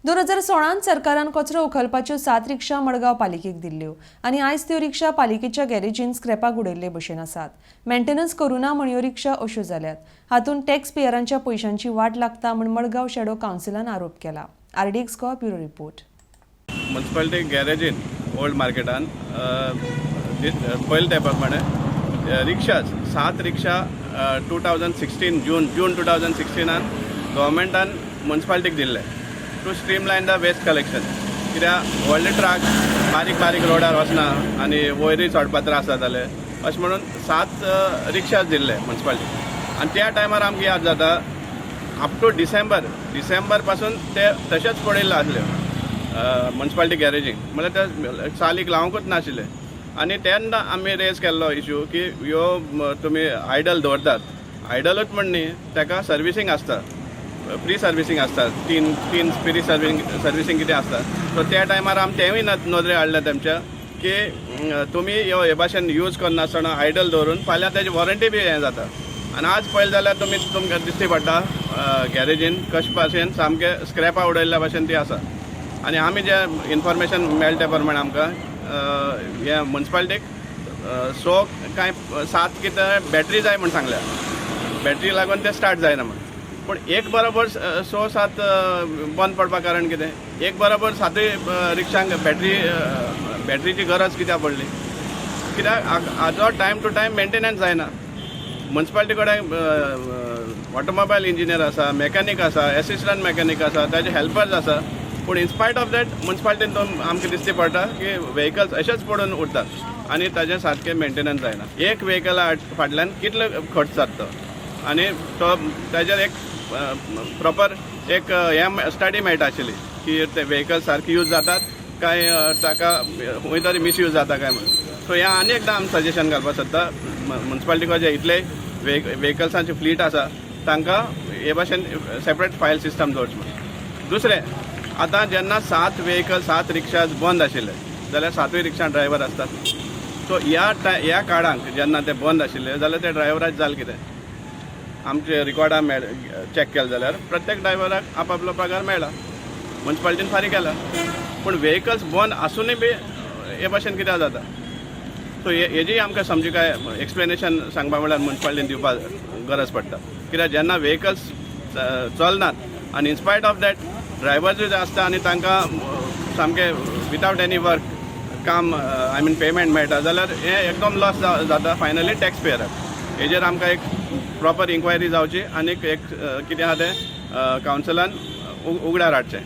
2016त सरकारान कचरो उखलपाच्यो सात रिक्षा मडगांव पालिकेक दिल्ल्यो आनी आयज त्यो रिक्षा पालिकेच्या गॅरेजीन स्क्रॅपाक उडयल्ले भशेन आसात. मेंटेनन्स करूना म्हण ह्यो रिक्षा अश्यो जाल्यात. हातूंत टॅक्स पेयरांच्या पयशांची वाट लागता म्हूण मडगांव शॅडो कावन्सिलान आरोप केला. RDX Goa, bureau report. Municipality गॅरेजीन ओल्ड मार्केटान पयले तेंपा प्रमाणे रिक्षाज, सात रिक्षा 2016 जून, जून 2016नान गव्हर्मेंटान मुन्सिपालिटीक दिल्ले to streamline the waste collection, कित्याक व्हडले ट्रक बारीक बारीक रोडार वचना आनी वयरूय चडपा त्रास जाताले अशें म्हणून सात रिक्षाज दिल्ले मुन्सिपालिटीक. आनी त्या टायमार आमकां याद जाता, अप टू डिसेंबर, डिसेंबर पासून ते तशेंच पडिल्ले आसले मुन्सिपालिटी गॅरेजीक, म्हणल्यार ते चालीक लावंकूच नाशिल्ले. आनी तेन्ना आमी रेज केल्लो इशू की ह्यो तुमी आयडल दवरतात, आयडलूच म्हण न्ही, ताका सर्विसींग आसता, फ्री सर्विसींग आसता, तीन तीन फ्री सर्विसींग कितें आसता. सो त्या टायमार आमी तेंवूय नदरे हाडलें तेमच्या की तुमी ह्यो हे भाशेन यूज करनासतना आयडल दवरून फाल्यां तेजी वॉरंटी बी हें जाता. आनी आज पळयलें जाल्यार तुमी तुमकां दिश्टी पडटा गॅरेजीन कशे भाशेन सामकें स्क्रॅपां उडयल्ल्या भाशेन ती आसा. आनी आमी जे इन्फॉर्मेशन मेळटा त्या प्रमाणे आमकां हे मुन्सिपालिटीक सो कांय सात कितें बॅटरी जाय म्हूण सांगल्या, बॅटरी लागून ते स्टार्ट जायना म्हूण. पूण एक बरोबर स सात बंद पडपा कारण कितें? एक बरोबर सातूय रिक्षांक बॅटरीची गरज कित्याक पडली? कित्याक हाजो टायम टू टायम मेंटेनन्स जायना. मुन्सिपालिटी कडेन ऑटोमोबायल इंजिनियर आसा, मेकॅनीक आसा, एसिस्टंट मेकॅनीक आसा, ताजे हेल्पर्स आसा, पूण इनस्पायट ऑफ that मुन्सिपालिटीन आमकां दिश्टी पडटा की व्हेकल्स अशेच पडून उरतात आनी ताजें सारकें मेंटेनन्स जायना. एक व्हेकला फाटल्यान कितलो खर्च जाता तो आनी तो ताजेर एक प्रॉपर एक हें स्टडी मेळटा आशिल्ली की ते व्हेकल सारके यूज जातात काय ताका खंय तरी मिसयूज जाता काय म्हणून. सो हें आनी एकदां आमी सजेशन घालपाक सोदता, मुन्सिपालिटी जे इतले व्हेकल्सांची फ्लीट आसा, तांकां हे भाशेन सेपरेट फायल सिस्टम दवरची म्हणून. दुसरें, आतां जेन्ना सात व्हेकल, सात रिक्षाज बंद आशिल्ले जाल्यार सातूय रिक्षा ड्रायव्हर आसतात. सो ह्या काळांक जेन्ना ते बंद आशिल्ले जाल्यार ते ड्रायव्हराक जालें कितें? आमचे रिकॉर्डां मेळ चॅक केले जाल्यार प्रत्येक ड्रायव्हराक आपआपलो पगार मेळ्ळा, मुन्सिपालिटीन फारीक केला. पूण व्हेकल्स बंद आसुनूय बी हे भाशेन कित्याक जाता? सो हेजी आमकां समजिकाय, एक्सप्लेनेशन सांगपा म्हणल्यार मुन्सिपालिटीन दिवपाक गरज पडटा, कित्याक जेन्ना व्हेकल्स चलनात आनी इनस्पायट ऑफ that ड्रायव्हर्सूय जे आसता आनी तांकां सामकें विदावट एनी वर्क काम, I mean payment मेळटा जाल्यार हें एकदम लॉस जाता फायनली टॅक्स पेयराक. हेजेर आमकां एक प्रॉपर इन्क्वायरी जावची आनी एक कितें आहा तें कावन्सिलान उगड्यार हाडचें.